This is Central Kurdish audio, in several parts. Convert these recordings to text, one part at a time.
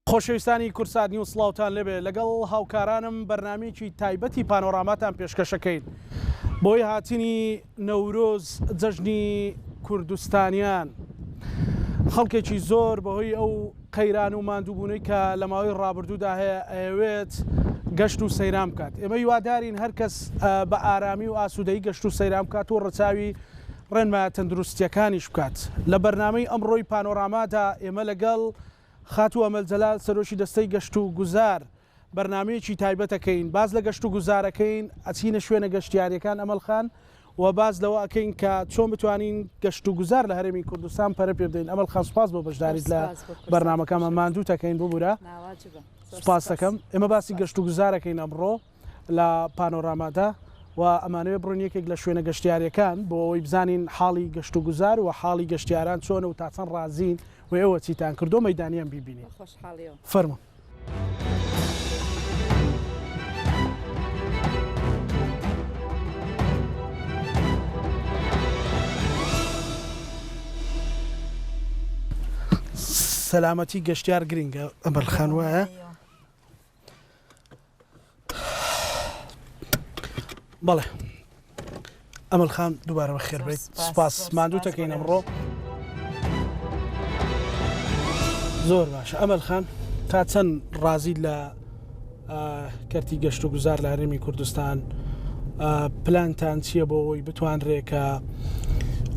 خۆشەویستانی کوردسات نیوز سڵاوتان لێبێ لەگەڵ هاوکارانم بەرنامەیەکی تایبەتی پانۆراماتان پێشکەشەکەین بۆی هاتنی نەورۆز جەژنی کوردستانیان خەڵکێکی زۆر بەهۆی ئەو قەیران و ماندووبوونەی کە لە ماوەی ڕابردوودا هەیە ئەیەوێت گەشت و سەیران بکات ئێمە هیوادارین هەر کەس بە ئارامی و ئاسوودەیی گەشت و سەیران بکات و ڕەچاوی ڕێنمایە تەندروستییەکانیش بکات لە بەرنامەی ئەمڕۆی پانۆرامادا ئێمە لەگەڵ خاتوو ئەمەل جەلال سەرۆکی دەستەی گەشت و گوزار بەرنامەیەکی تایبەت ئەکەین باس لە گەشت و گوزار ئەکەین ئەچینە شوێنە گەشتیاریەکان ئەمەل خان و باس لەوە ئەکەین کە چۆن بتوانین گەشت و گوزار لە هەرێمی کوردستان پەرە پێ بدەین ئەمەل خان سوپاس بۆ بەشداریت لە بەرنامەکەمان ماندووت ئەکەین ببورە سوپاس دەکەم ئێمە باسی گەشت و گوزار ئەکەین ئەمڕۆ لە پانۆرامادا و ئەمانەوێ بڕۆین یەکێک لە شوێنە گەشتیاریەکان بۆ ئەوەی بزانین حاڵی گەشت و گوزار و حاڵی گەشتیاران چۆنە و تا چەند ڕازین و ئێوە چیتان کردو مەیدانیان بیبینین فەرموون. سەلامەتی گەشتیار گرینگە ئەمەل خان وایە؟ بەڵێ ئەمەل خان دووبارە بەخێر بێیت سپاس ماندوو تەکەین ئەمڕۆ زۆر باشە ئەمەل خان تا چەند ڕازیت لە کەرتی گەشت و گوزار لە هەرێمی کوردستان پلانتان چییە بۆ ئەوەی بتوانرێ کە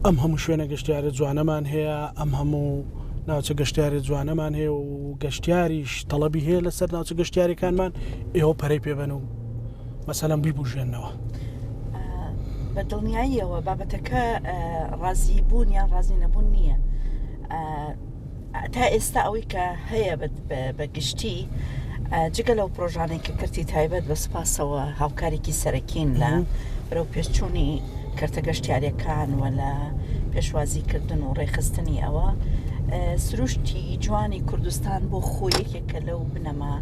ئەم هەموو شوێنە گەشتیارە جوانەمان هەیە ئەم هەموو ناوچە گەشتیارە جوانەمان هەیە و گەشتیاریش تەڵەبی هەیە لەسەر ناوچە گەشتیارەکانمان ئێوە پەرەی پێبەن و مەسەلەن بیبوژێنەوە. بە دڵنیاییەوە بابەتەکە ڕازی بوون یان ڕازی نەبوون نییە. تا ئێستا ئەوەی کە هەیە بە گشتی جگە لەو پرۆژانەی کە کەرتی تایبەت بە سپاسەوە هاوکارێکی سەرەکین لە بەرەو پێشچوونی کەرتە گەشتیارەکان و لە پێشوازیکردن و ڕێکخستنی ئەوە سروشتی جوانی کوردستان بۆ خۆی یەکێکە لەو بنەما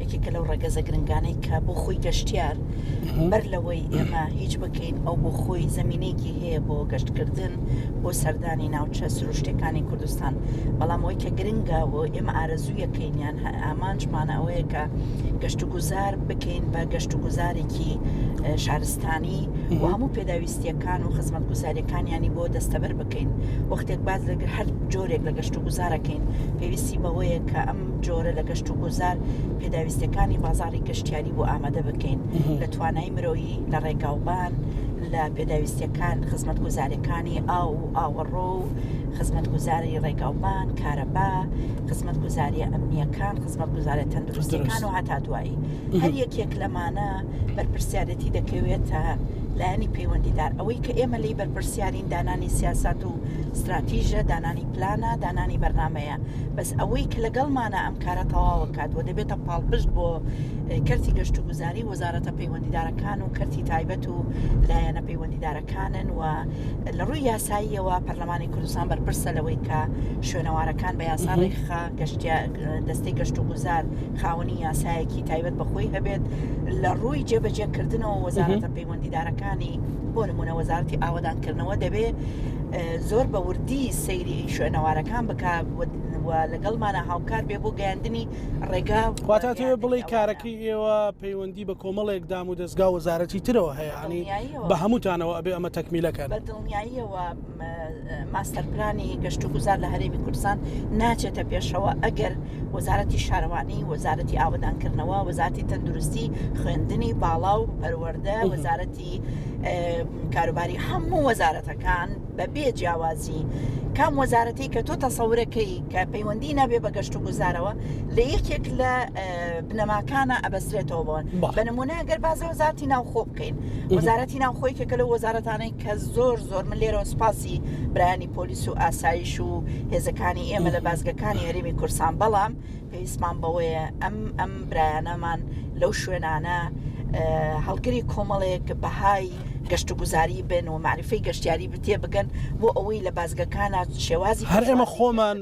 یەکێکە لەو ڕەگەزە گرنگانەی کە بۆ خۆی گەشتیار بەر لەوەی ئێمە هیچ بکەین ئەو بۆ خۆی زمینێکی هەیە بۆ گەشتکردن بۆ سەردانی ناوچە سروشتەکانی کوردستان بەڵام ئەوەی کە گرنگە و ئێمە ئارەزوویەکەین یان ئامانجمانە ئەوەیە کە گەشت و گوزار بکەین بە گەشت و گوزارێکی شارستانی و هەموو پێداویستیەکان و خزمەتگوزاریەکانیانی بۆ دەستەبەر بکەین وەختێک باز لە هەر جۆرێک لە گەشت و گوزارەکەین پێویستی بەوەیە کە ئەم جۆرە لە گەشت و گوزار پێداویستیەکانی بازاری گەشتیاری بۆ ئامادە بکەین لە توانای مرۆیی لە ڕێگاوبان لە پێداویستیەکان خزمەتگوزاریەکانی ئاو و ئاوەڕۆ و خزمەتگوزاری ڕێگاوبان کارەبا خزمەتگوزاریە ئەمنیەکان خزمەتگوزارە تەندروستیەکان و هەتا دوایی هەر یەکێک لەمانە بەرپرسیارەتی دەکەوێتە لایەنی پەیوەندیدار ئەوەی کە ئێمە لی بەرپرسیارین دانانی سیاسات و ستراتیژە دانانی پلانە دانانی بەرنمەیە بەس ئەوەی کە لەگەڵمانە ئەم کارە تەواوە کات و دەبێتە پاڵپشت بۆ کەرتی گەشت و گوزاری وەزارەتە پەیوەندیدارەکان و کەرتی تایبەت و لایەنە پەیوەندیدارەکانن و لە ڕووی یاساییەوە پەرلەمانی کوردستان بەرپرسە لەوەی کە شوێنەوارەکان بە یاسا ڕێکخا دەستەی گەشت و گوزار خاوەنی یاسایەکی تایبەت بە خۆی هەبێت لە ڕووی جێبەجێکردنەوە وەزارەتە پەیوەندیدارەکانی بۆ نمونە وەزارەتی ئاوەدانکردنەوە دەبێ زۆر بە وردی سەیری شوێنەوارەکان بکە و لەگەڵمانە هاوکار بێ بۆ گەیاندنی ڕێگا واتا تێ بڵێ کارەکەی ئێوە پەیوەندی بە کۆمەڵێک دام و دەستگا وەزارەتی ترەوە هەیە ینی بە هەمووتانەوە ئەبێ ئەمە تەکمیلەکەن بە دڵنیاییەوە ماستەرپلانی گەشت و گوزار لە هەرێمی کوردستان ناچێتە پێشەوە ئەگەر وەزارەتی شارەوانی وەزارەتی ئاوەدانکردنەوە وەزارەتی تەندروستی خوێندنی باڵا و پەروەردە وەزارەتی کاروباری هەموو وەزارەتەکان بەبێ جیاوازی کام وەزارەتی کە تۆ تەسەورەکەی کە پەیوەندی نابێ بە گەشت و گوزارەوە لە یەکێک لە بنەماکانە ئەبەسترێتەوە بۆن بە نمونە گەر باز لە وەزارەتی ناوخۆ بکەین وەزارەتی ناوخۆی کە لەو وەزارەتانەی کە زۆر زۆر من لێرەوە سوپاسی برایانی پۆلیس و ئاسایش و هێزەکانی ئێمە لە بازگەکانی هەرێمی کوردستان بەڵام پێویستمان بەوەیە ئەم ئەم برایانەمان لەو شوێنانە هەڵگری کۆمەڵێک بەهای گەشتوگوزاری بن و معرفەی گەشتیاری بتێ بگەن بۆ ئەوەی لە بازگەکانە شێوازی هەر ئێمە خۆمان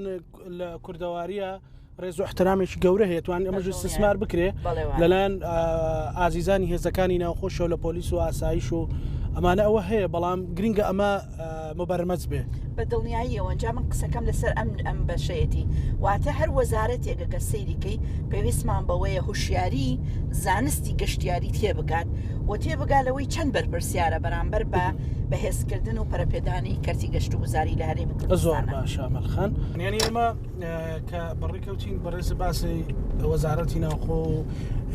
لە کوردەواریە ڕێز و احترامێکی گەورە هەیە توان ئەمەش استثمار بکرێ لەلایەن ئازیزانی هێزەکانی ناوخۆشەوە لە پۆلیس و ئاسایش و. ئەمانە ئەوە هەیە بەڵام گرنگە ئەمە مبەرمەج بێ. بە دڵنیاییەوە جا من قسەکەم لەسەر ئەم ئەم بەشەیەتی واتە هەر وەزارەتێک گەر سەیری کەی پێویستمان بەوەیە هوشیاری زانستی گەشتیاری تێبگات و تێبگا لەوەی چەند بەرپرسیارە بەرامبەر بە بەهێزکردن و پەرەپێدانی کەرتی گەشتوگوزاری لە هەرێمی زۆر کوردستانە. باشە ئەمەل خان یانی ئێمە کە بەڕێکەوتین بەڕێز باسی وەزارەتی ناوخۆ و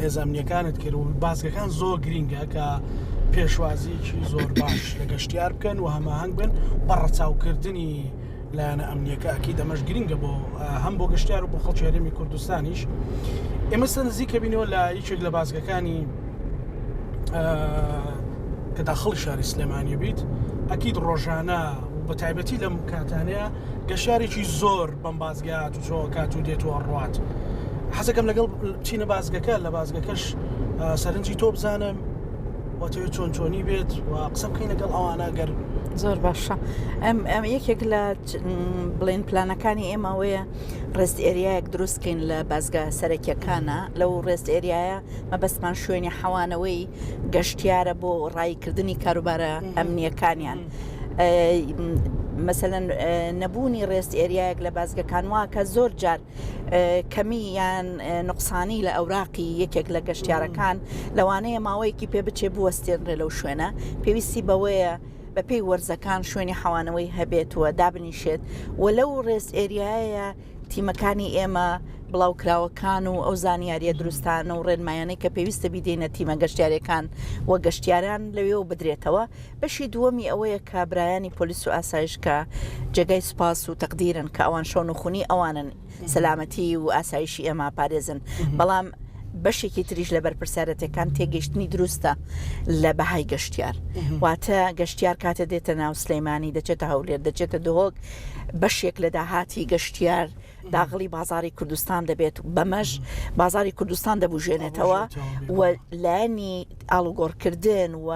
هێزە ئەمنیەکانت کرد و بازگەکان زۆر گرینگە کە پێشوازیەکی زۆر باش لە گەشتیار بکەن و هەماهەنگ بن بە ڕەچاوکردنی لایەنە ئەمنیەکە ئەکید ئەمەش گرنگە بۆ هەم بۆ گەشتیار و بۆ خەڵکی هەرێمی کوردستانیش ئێمە سە نزیکە بینەوە لە یەکێک لە بازگەکانی کە داخڵی شاری سلێمانی بیت ئەکید ڕۆژانە و بە تایبەتی لەم کاتانەیە گەشتیارێکی زۆر بەم بازگە هاتوچۆ کات و دێت و ئەڕوات حەزەکەم لەگەڵ بچینە بازگەکە لە بازگەکەش سەرنجی تۆ بزانم وەتەوێ چۆن چۆنی بێت و قسە بکەین لەگەڵ ئەوانە گەر زۆر باشە ئەم ئەم یەکێک لە بڵێن پلانەکانی ئێمەوەیە ڕێست ئێریایەک دروستکەین لە بازگە سەرەکیەکانە لەو ڕێست ئێریایە مەبەستمان شوێنی حەوانەوەی گەشتیارە بۆ ڕایکردنی کاروبارە ئەمنیەکانیان. مەسەلەن نەبوونی ڕێست ئێریایەک لە بازگەکان واکە زۆر جار کەمی یان نقصانی لە ئەوراقی یەکێک لە گەشتیارەکان لەوانەیە ماوەیەکی پێ بچێ بوەستێنرێ لەو شوێنە پێویستی بەوەیە بەپێی وەرزەکان شوێنی حەوانەوەی هەبێت و دابنیشێت و لەو ڕێست ئێریایە تیمەکانی ئێمە بڵاوکراوەکان و ئەو زانیاریە دروستانە و ڕێنمایانەی کە پێویستە بیدەینە تیمە گەشتیارەکان و گەشتیاران لەوێەوە بدرێتەوە بەشی دووەمی ئەوەیە کە برایانی پۆلیس و ئاسایش کە جێگای سوپاس و تەقدیرن کە ئەوان شەونخونی ئەوانن سەلامەتی و ئاسایشی ئێمە پارێزن بەڵام بەشێکی تریش لە بەرپرسیارەتەکان تێگەیشتنی دروستە لە بەهای گەشتیار واتە گەشتیار کاتێ دێتە ناو سلەیمانی دەچێتە هەولێر دەچێتە دهۆک بەشێک لە داهاتی گەشتیار داغڵی بازاری کوردستان دەبێت بەمەش بازاری کوردستان دەبژێنێتەوە و لایەنی ئاڵوگۆڕکردن و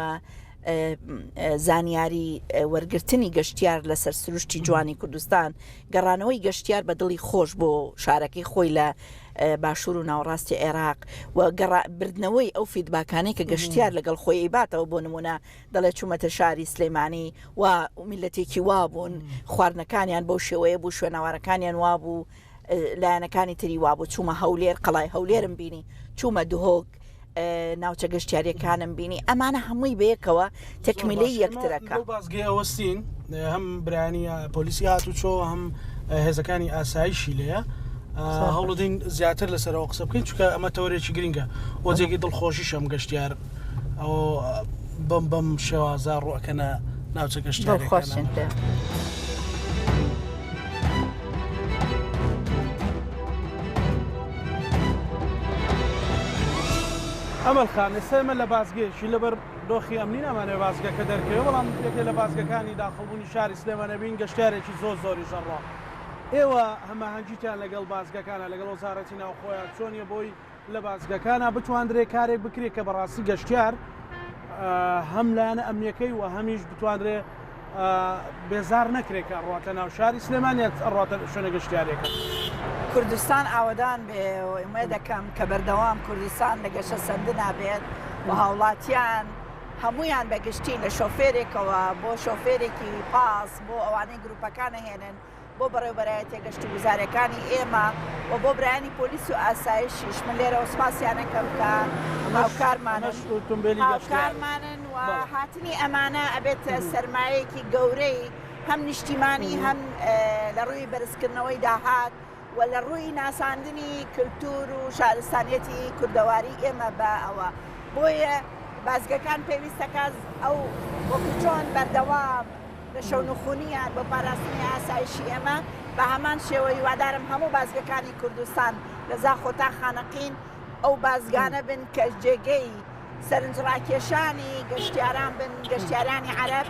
زانیاری وەرگرتنی گەشتیار لەسەر سروشتی جوانی کوردستان، گەڕانەوەی گەشتیار بە دڵی خۆش بۆ شارەکەی خۆی لە باشوور و ناوەڕاستی عێراق و بردنەوەی ئەو فیدباکانەی کە گەشتیار لەگەڵ خۆی ئەیباتەوە بۆ نمونە دەڵێ چوومەتە شاری سلێمانی و میلەتێکی وابوون خواردنەکانیان بەو شێوەیە بوو شوێنەوارەکانیان وابوو لایەنەکانی تری وابوو چوومە هەولێر قەڵای هەولێرم بینی چوومە دهۆک ناوچە گەشتیاریەکانم بینی ئەمانە هەمووی بەیەکەوە تەکمیلەی یەکترەکە. بازگەی ئەوەستین هەم برانی پۆلیسی هاتوچۆ هەم هێزەکانی ئاسایشی لێیە هەوڵدەین زیاتر لەسەرەوە قسە بکەین چونکە ئەمە تەوەرێکی گرنگە بۆ جێگەی دڵخۆشیشم گەشتیار ئەو بەم بەم شێوازە ڕوەکەنە ناوچە گەشتیارەکان. ئەمەل خان ئێستا ئێمە لە بازگەیەکی لەبەر دۆخی ئەمنی نامانەوێ بازگەکە دەرکەوێ بەڵام یەکێ لە بازگەکانی داخڵبوونی شاری سلێمانی بین گەشتیارێکی زۆر زۆریش ئەڕوا ئێوە هەماهەنگیتان لەگەڵ بازگەکانە لەگەڵ وەزارەتی ناوخۆیان چۆنیە بۆی لە بازگەکانا بتواندرێ کارێک بکرێت کە بەڕاستی گەشتیار هەم لایەنە ئەمنیەکەی و هەمیش بتواندرێ بێزار نەکرێت کە ئەڕواتە ناو شاری سلێمانی ئەڕواتە شوێنە گەشتیارەکە. کوردستان ئاوەدان بێ و ئومێد دەکەم کە بەردەوام کوردستان لە گەشەسەندنا بێت و هاوڵاتیان هەموویان بە گشتی لە شۆفێرێکەوە بۆ شۆفێرێکی پاس بۆ ئەوانەی گروپەکان ئەهێنن بۆ بەڕێوبەرایەتیە گەشتوگوزارەکانی ئێمە و بۆ برایانی پۆلیس و ئاسایشیش من لێرەوە سوپاسیان ئەکەم کە هاوکارمانن هاوکارمانن و هاتنی ئەمانە ئەبێتە سەرمایەکی گەورەی هەم نیشتیمانی هەم لە ڕووی بەرزکردنەوەی داهات و لە ڕووی ناساندنی کلتور و شارستانیەتی کوردەواری ئێمە بە ئەوە بۆیە بازگەکان پێویستەکە ئەو وەکو چۆن بەردەوام لە شەونخونیان بۆ پاراستنی ئاسایشی ئێمە، بە هەمان شێوە هیوادارم هەموو بازگەکانی کوردستان لە زاخۆ تا خانەقین ئەو بازگانە بن کە جێگەی سەرنجڕاکێشانی گەشتیاران بن، گەشتیارانی عەرەب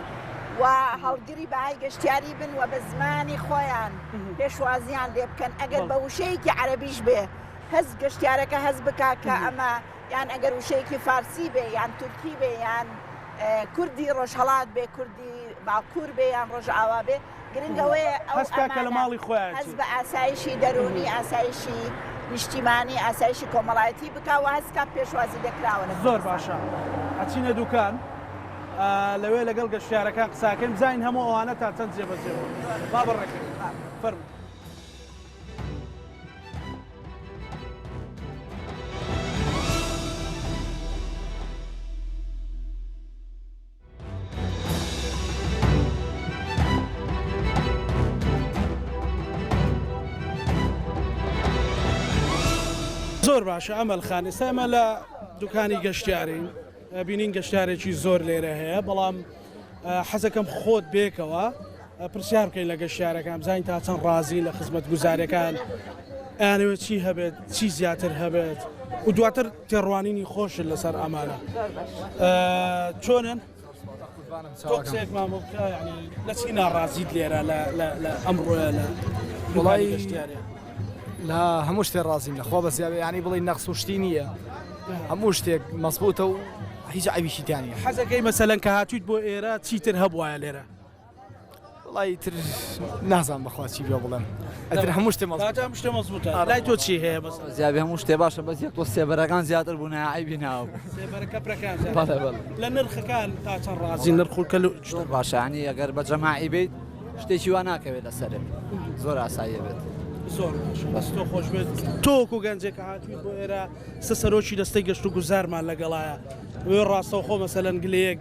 و هەڵگری بەهای گەشتیاری بن و بە زمانی خۆیان پێشوازیان لێ بکەن، ئەگەر بە وشەیەکی عەرەبیش بێ هەست گەشتیارەکە هەست بکا کە ئەمە یان ئەگەر وشەیەکی فارسی بێ یان تورکی بێ یان کوردی ڕۆژهەڵات بێ کوردی باکوور بێ یان ڕۆژئاوا بێ گرنگ ئەوەیە ئەو هەست بکا کە لە ئەمانە ماڵی خۆیەتی. هەست بە ئاسایشی دەروونی ئاسایشی نیشتیمانی ئاسایشی کۆمەڵایەتی بکا و هەست بکا پێشوازی لێکراوە لە زۆر کوردستان. باشە ئەچینە دوکان. لەوێ لەگەڵ گەشتیارەکان قساکەین بزانین هەموو ئەوانە تا چەند جێبەجێ بوون. با بەڕێکەوین. فەرموو. زۆر باشە ئەمەل خان ئێستا ئێمە لە دوکانی گەشتیارین بینین گەشتارێکی زۆر لێرە هەیە بەڵام حەزەکەم خۆت بێکەوە پرسیار بکەین لە گەشتیارەکان بزانین تا چەند ڕازین لە خزمەتگوزاریەکان ئەیانەوێت چی هەبێت چی زیاتر هەبێت و دواتر تێڕوانینی خۆشت لەسەر ئەمانە چۆنن؟ تۆ قسەیەکمان بۆ بکە یعنی لە چی ناڕازیت لێرە لە ئەمڕۆیە لە وڵی گەشتیارە لە هەموو شتێ ڕازیم لەخوا بەزیاوێ ینی بڵێ نەخس و شتی نییە هەموو شتێک مەزبوتە و هیچ عەیبیشی تیا نییە. حەزەکەی مەسەلەن کە هاتوویت بۆ ئێرە چیتر هەبوایە لێرە؟ وەڵای ئیتر نازانم بەخوا چی پێ بڵێم ئیتر هەموو شتێ مەزبوتە. کاکە هەموو شتێ مەزبوتە لای تۆ چی هەیە مەسەلەن؟ زیابێ هەموو شتێ باشە بەس یەک تۆ سێبەرەکان زیاتر بوون عەیبی ناوە. سێبەرە کەپرەکان زیاتر. بەڵێ بەڵێ. لە نرخەکان تا چەند ڕازین نرخ و کەل و زۆر باشە یانی ئەگەر بە جەماعی بیت شتێکی وا ناکەوێت لەسەرت زۆر ئاساییە بێت. زۆر باشە دەست تۆ خۆش بێت تۆ وەکو گەنجێک کە هاتوویت بۆ ئێرە سە سەرۆکی دەستەی گەشت و گوزارمان لەگەڵایە وێ ڕاستەوخۆ مەسەلەن گلەیەک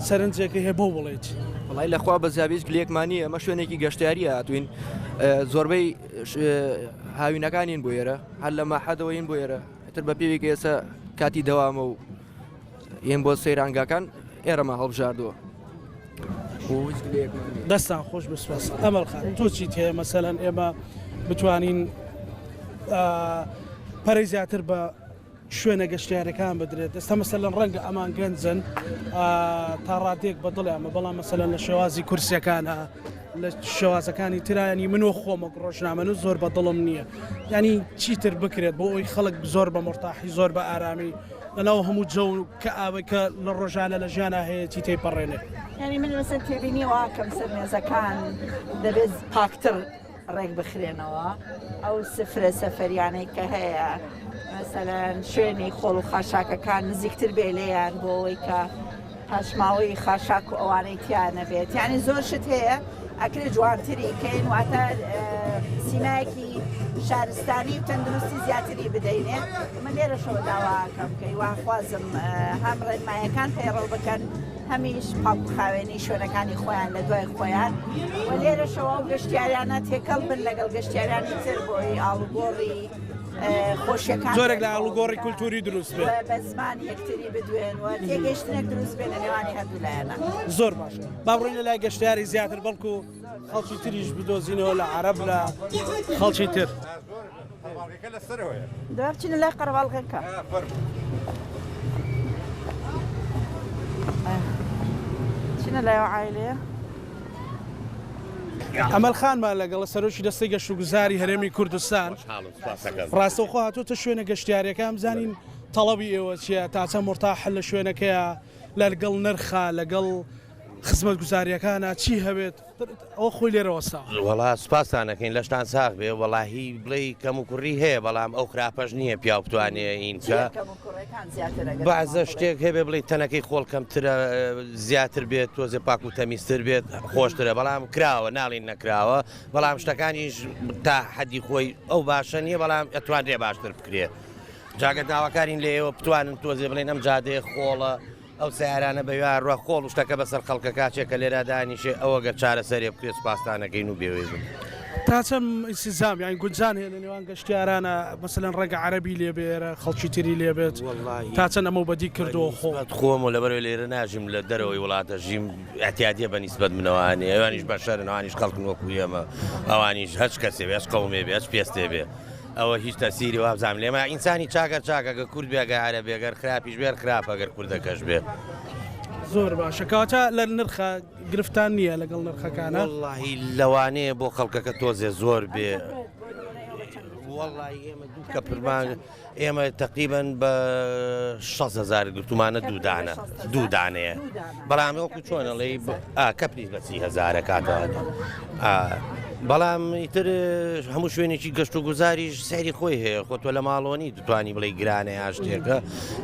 سەرنجێکە هەیە بۆ بڵێیت. وەڵای لەخوا بەزیابی هیچ گلەیەکمان نییە ئەمە شوێنێکی گەشتیاریە هاتوین زۆربەی هاوینەکانین بۆ ئێرە هەر لە مەحەدەوە ین بۆ ئێرە ئیتر بە پێوی کە ئێستا کاتی دەوامە و یەن بۆ سەیرانگاکان ئێرەمان هەڵبژاردووە. دەستان خۆش بێ سوپاس. ئەمەل خان تۆ چیت هەیە مەسەلەن ئێمە بتوانین پەرەی زیاتر بە شوێنە گەشتیارەکان بدرێت ئێستا مەسەلەن ڕەنگە ئەمان گەنجن تا ڕادێک بە دڵیانمە بەڵام مەسەلەن لە شێوازی کورسیەکانە لە شێوازەکانی ترانی من و خۆمەک ڕۆژنامەن و زۆر بە دڵم نییە ینی چیتر بکرێت بۆ ئەوی خەڵک زۆر بە مۆرتاحی زۆر بە ئارامی لەناو هەموو جەو کە ئاوەی کە لە ڕۆژانە لە ژیانا هەیەتی تێیپەڕێنێ. یانی من مەسەن تێبینی واکەم سەر مێزەکان دەبێت پاکتر ڕێک بخرێنەوە ئەو سفرە سەفەریانەی کە هەیە مەسەلەن شوێنی خۆڵ و خاشاکەکان نزیکتر بێ لێیان بۆ ئەوەی کە پاشماوەی خاشاک و ئەوانەی تیا نەبێت یعنی زۆر شت هەیە ئەکرێ جوانتری کەین واتە سیمایەکی شارستانی و تەندروستی زیاتری بدەینێ من لێرەشەوە داواکەم کە هیواخوازم هەم ڕێنمایەکان پەیڕەو بکەن هەمیش پاک و خاوێنی شوێنەکانی خۆیان لە دوای خۆیان و لێرەشەوە ئەو گەشتیارانە تێکەڵ بن لەگەڵ گەشتیارانی تر بۆی ئاڵوگۆڕی خۆشیەکان جۆرێک لە ئاڵوگۆڕی کولتوری دروست بێت بە زمانی یەکتری بدوێن و تێگەیشتنێک دروست بێت لە نێوانی هەردوو لایەنە. زۆر باشە با بڕۆین لە لای گەشتیاری زیاتر بەڵکو خەڵکی تریش بدۆزینەوە لە عەرەب لە خەڵکی تر. دەبا بچینە لای قەرەباڵغەکە. چینە لای ئەو عایلەیە. ئەمەل خانمان لەگەڵە سەرۆکی دەستەی گەشتوگوزاری هەرێمی کوردستان ڕاستەوخۆ هاتووەتە شوێنە گەشتیاریەکان بزانین تەڵەبی ئێوە چییە تا چەند مورتاحن لە شوێنەکەیە لەگەڵ نرخە لەگەڵ خزمەتگوزاریەکانە چی هەبێت ئەوە خۆی لێرە وەستاوە. وەڵا سوپاستان ئەکەین لەشتان ساغ بێ وەڵاهی بڵێی کەم و کوڕی هەیە بەڵام ئەو خراپەش نییە پیاو بتوانێ این کە بەعزە شتێک هەبێ بڵێی تەنەکەی خۆڵ کەمترە زیاتر بێت تۆزێ پاک و تەمیزتر بێت خۆشترە بەڵام کراوە ناڵین نەکراوە بەڵام شتەکانیش تا حەدی خۆی ئەو باشە نییە بەڵام ئەتوانرێ باشتر بکرێ جاگە داواکارین لە ئێوە بتوانن تۆزێ بڵێن ئەم جادەیە خۆڵە ئەو سەیارانە بە وێا ڕوا خۆڵ و شتەکە بەسەر خەڵکەکا چێ کە لێرا دانیشێ ئەوە گەر چارەسەرێ بکرێ سوپاستان ئەکەین و بێوەی بن. تا چەند ئینسجام یان گونجان هەیە لە نێوان گەشتیارانە مەسەلەن ڕەنگە عەرەبی لێ بێ ئێرە خەڵکی تری لێ بێت تا چەند ئەمەو بەدی کردووە خۆ. بە نیسبەت خۆم و لەبەرئەوەی لێرە ناژیم لە دەرەوەی وڵات ئەژیم ئیعتیادیە بە نیسبەت منەوە ئەنێ ئەوانیش بەشەرن ئەوانیش خەڵکن وەکو ئێمە ئەوانیش هەچ کەسێ بێ هەچ قەومێ بێ هەچ پێستێ بێ ئەوە هیچ تەسیری وابزانم لێمە ئینسانی چاکە چاکە گەر کورد بێ گەر عەرەب بێ گەر خراپیش بێ خراپە گەر کوردەکەش بێ. زۆر باشە کەواتە لە نرخە گرفتان نییە لەگەڵ نرخەکانە؟ وەڵاهی لەوانەیە بۆ خەڵکەکە تۆزێ زۆر بێ وەڵاهی ئێمە دوو کەپرمان ئێمە تەقریبەن بە 6 هزار گرتومانە دوو دانە دوو دانەیە بەڵام وەکو چۆن ئەڵێی ئا کەپریش بە سی هەزارە کاتە بەڵام ئیتر هەموو شوێنێکی گەشت و گوزاریش سەری خۆی هەیە خۆ تۆ لە ماڵۆنی دەتوانی بڵێ گرانە یا شتێکە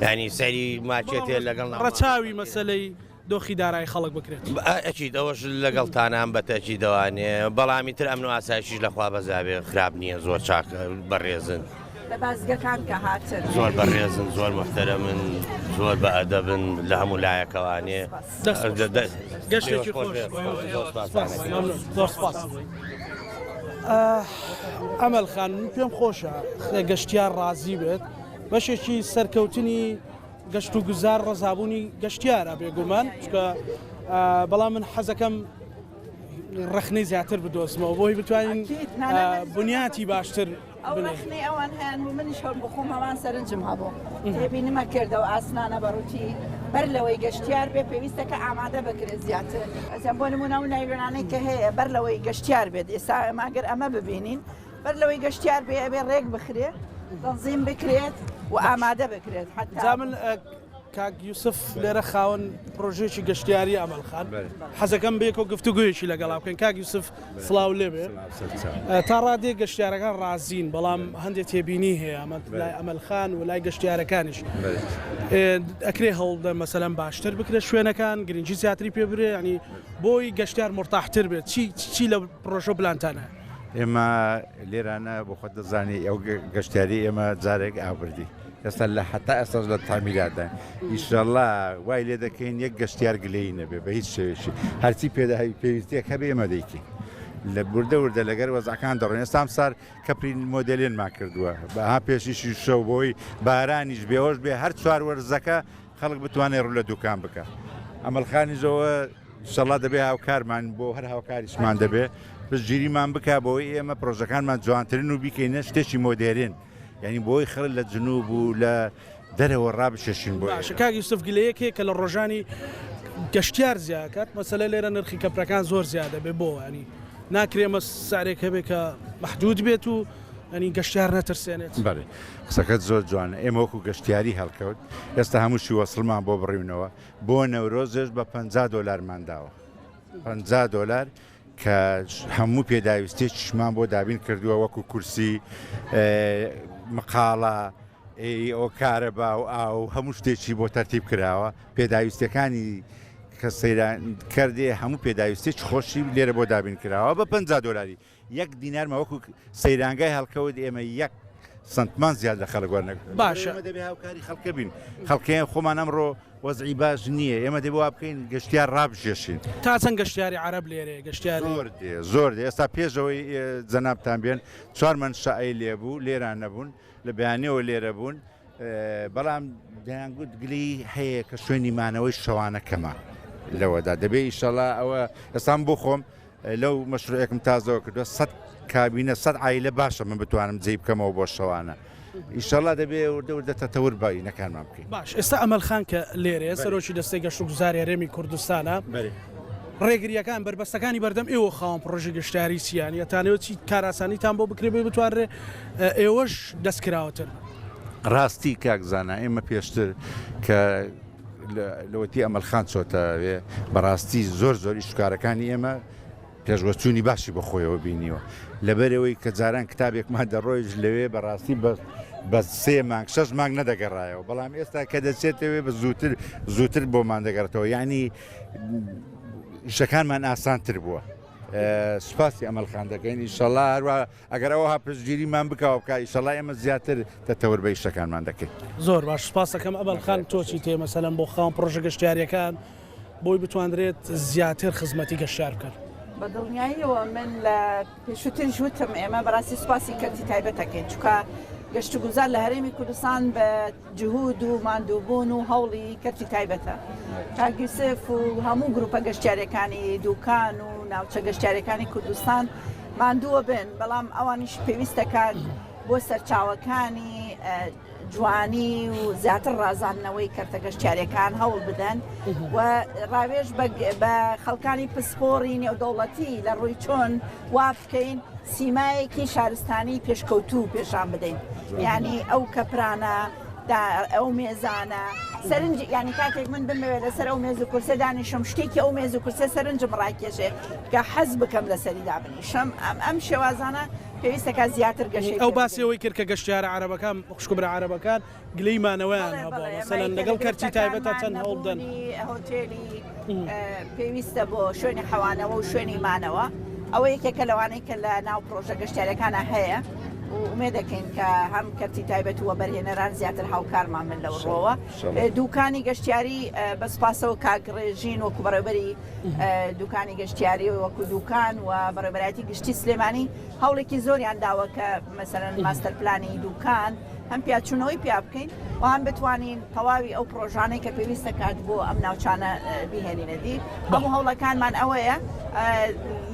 ینی سەری ماچێتێ لەگەڵ ڕەچاوی مەسەلەی. دۆخی دارایی خەڵک بکرێت. ئەکید ئەوەش لەگەڵتانام بە تەئکیدەوانێ بەڵام ئیتر ئەمن و ئاسایشیش لە خوا بەزابێ خراپ نییە زۆر چاک بەڕێزن. لە بازگەکان کە هاتن. زۆر بەڕێزن زۆر موحتەرەمن زۆر بە ئەدەبن لە هەموو لایەکەوانێ. دەست خۆش. گەشتێکی خۆش. زۆر سپاس. ئەمەل خان من پێم خۆشە گەشتیار ڕازی بێت بەشێکی سەرکەوتنی گەشت و گوزار ڕەزابوونی گەشتیارە بێگومان چکە بەڵام من حەزەکەم ڕەخنەی زیاتر بدۆزمەوە بۆی بتوانین بنیاتی باشتر ئەو ڕەخنەی ئەوان هەیان بوو منیش هەم بخۆم هەمان سەرنجم هەبوو تێبینمە کردەوە ئاسمانە بەڕووتی بەر لەوەی گەشتیار بێ پێویستە کە ئامادە بکرێت زیاتر ئەزیان بۆ نمونە و نایلۆنانەی کە هەیە بەر لەوەی گەشتیار بێت ئێستا ئێمە گەر ئەمە ببینین بەر لەوەی گەشتیار بێ ئەبێ ڕێک بخرێ تەنزیم بکرێت و ئامادە بکرێت حتا جا من کاک یوسف لێرە خاوەن پرۆژەیەکی گەشتیاری ئەمەل خان حەزەکەم بێکەوە گفتوگویەکی لەگەڵا بکەین کاک یوسف سڵاو لێبێ تا ڕادێ گەشتیارەکان ڕازین بەڵام هەندێک تێبینی هەیە ئەمە لای ئەمەل خان و لای گەشتیارەکانیش ئەکرێ هەوڵدە مەسەلەن باشتر بکرێت شوێنەکان گرنگی زیاتری پێ برێ ینی بۆی گەشتیار مرتاحتر بێت چی چی لە پرۆژە پلانتانە ئێمە لێرانە بۆ خۆت دەزانی ئەو گەشتیاری ئێمە جارێک ئاوردی ئێستا لە حتا ئێستاش لە تامیراتدا ئیشەڵا وای لێ دەکەین یەک گەشتیار گلەیی نەبێ بە هیچ شێوێکی هەرچی پێدا پێویستیەک هەبێ ئێمە دەیکەین لە وردە وردە لەگەر وەزعەکان دەڕۆین ئێستا ئەمسار کەپری مۆدێلێنمان کردووە بەها پێشیشی شەو بۆی بارانیش بێهۆش بێ هەر چوار وەرزەکە خەڵک بتوانێت ڕوو لە دوکان بکە ئەمەلخانیشەوە ئیشەڵا دەبێ هاوکارمان بۆ هەر هاوکاریشمان دەبێ پشتگیریمان بکا بۆی ئێمە پرۆژەکانمان جوانترن و بیکەینە شتێکی مۆدێرن یعنی بۆی خەڵک لە جنوب و لە دەرەوە ڕابکێشین بۆ باشە کاک یوسف گلەیەک هەیە کە لە ڕۆژانی گەشتیار زیاکات مەسەلە لێرە نرخی کەپرەکان زۆر زیادە بێ بۆ ینی ناکرێ مە سارێک هەبێ کە محدود بێت و ینی گەشتیار نەترسێنێت. بەڵێ قسەکەت زۆر جوانە ئێمە وەکو گەشتیاری هەڵکەوت ئێستا هەمووشی وەسڵمان بۆ بڕیونەوە بۆ نەورۆزێش بە 50 دۆلارمان داوە 50 دۆلار کە هەموو پێداویستیەکیشمان بۆ دابین کردووە وەکو کورسی مقاڵە ئەو کارەبا و ئاو هەموو شتێکی بۆ تەرتیب کراوە پێداویستەکانی کە سەیران کردێ هەموو پێداویستێکی خۆشی لێرە بۆ دابین کراوە بە 50 دۆلاری یەک دینارمە وەکو سەیرانگای هەڵکەوت ئێمە یەک سنتمان زیاد لە خەڵک وەرنەگرت باشە ئێمە دەبێ هاوکاری خەڵکە بین خەڵکەیان خۆمان ئەمڕۆ وەزعی باش نییە ئێمە دەبێ وا بکەین گەشتیار ڕابکێشین. تا چەند گەشتیاری عەرەب لێرەیە گەشتیاری. زۆر دێ زۆر دێ ئێستا پێش ئەوەی جەنابتان بێن چوار مەنشەئەی لێ بوو لێران نەبوون لە بەیانیەوە لێرە بوون بەڵام دەیانگوت گلەیی هەیە کە شوێنی مانەوەی شەوانە کەمە لەوەدا دەبێ ئیشەڵا ئەوە ئێستا من بۆ خۆم لەو مەشروعێکم تازەوە کردووە سەد کابینە سەد عایلە باشە من بتوانم جێی بکەمەوە بۆ شەوانە ئیشەڵا دەبێ وردە وردە تەتەور باینەکانمان بکەین. باش ئێستا ئەمەل خان کە لێرەیە سەرۆکی دەستەی گەشتوگوزاری هەرێمی کوردستانە ڕێگرییەکان بەربەستەکانی بەردەم ئێوە خاوەن پڕۆژەی گەشتیاری چییان یەتانەوە چی کارئاسانیتان بۆ بکرێ بۆی بتوانرێ ئێوەش دەستکراوەتر بن؟ ڕاستی کاک زانا ئێمە پێشتر کە لەوەتی ئەمەل خان چۆتە وێ بەڕاستی زۆر زۆر ئیش و کارەکانی ئێمە پێشوەچوونی باشی بە خۆیەوە بینیوە لەبەرەوەی کە جاران کتابێکمان دەڕۆیش لەوێ بەڕاستی بە بە سێ مانگ شەش مانگ نەدەگەڕایەوە بەڵام ئێستا کە دەچێتەوێ بە زووتر زووتر بۆمان دەگەڕێتەوە یعنی ئیشەکانمان ئاسانتر بووە سوپاسی ئەمەل خان دەکەین ئیشەڵا هەروە ئەگەر ئەوها پشتگیریمان بکا و بکا ئیشەڵا ئێمە زیاتر تەتەور بە ئیشەکانمان دەکەین. زۆر باش سوپاس دەکەم ئەمەل خان تۆ چی تێ مەسەلەن بۆ خاوەن پڕۆژە گەشتیاریەکان بۆی بتواندرێت زیاتر خزمەتی گەشتیار بکەن؟ بە دڵنیاییەوە من لە پێشووتریش وتم ئێمە بەڕاستی سوپاسی کەرتی تایبەت دەکەین چونکە گەشتوگوزار لە هەرێمی کوردستان بە جهود و ماندووبوون و هەوڵی کەرتی تایبەتە. کاک یوسف و هەموو گروپە گەشتیاریەکانی دوکان و ناوچە گەشتیاریەکانی کوردستان ماندووە بن، بەڵام ئەوانیش پێویستەکات بۆ سەرچاوەکانی جوانی و زیاتر ڕازاندنەوەی کەرتە گەشتیاریەکان هەوڵ بدەن و ڕاوێژ بە خەڵکانی پسپۆڕی نێودەوڵەتی لە ڕووی چۆن وا بکەین سیمایەکی شارستانی پێشکەوتوو پێشان بدەین یعنی ئەو کەپرانە ئەو مێزانە سەرنج ینی کاتێک من بمەوێت لەسەر ئەو مێز و کورسە دانیشم شتێکی ئەو مێز و کورسە سەرنجم ڕاکێشێ کە حەز بکەم لەسەری دابنیشم ئەم ئەم شێوازانە پێویستەکە زیاتر گەشەی ئەو باسی ئەوەی کرد کە گەشتیارە عەرەبەکان خوشک و برا عەرەبەکان گلەی مانەوەیان هەبووە مەسەلەن لەگەڵ کەرتی تایبەتە چەند هەوڵ بدەن. هۆتێلی پێویستە بۆ شوێنی حەوانەوە و شوێنی مانەوە ئەوە یەکێکە لەوانەی کە لە ناو پرۆژە گەشتیارەکانە هەیە و ئومێ دەکەین کە هەم کەرتی تایبەت و وەبەرهێنەران زیاتر هاوکارمان بن لەو ڕۆوە دوکانی گەشتیاری بە سوپاسەوە کاک ڕێژین وەکو بەڕێوبەری دوکانی گەشتیاری وەکو دوکان و بەڕێوبەرایەتی گشتی سلێمانی هەوڵێکی زۆریان داوە کە مەسەلەن ماستەر پلانی دوکان هەم پیاچوونەوەی پیا بکەین و هەم بتوانین تەواوی ئەو پرۆژانەی کە پێویستە کات بۆ ئەم ناوچانە بیهێنینە دی. هەموو هەوڵەکانمان ئەوەیە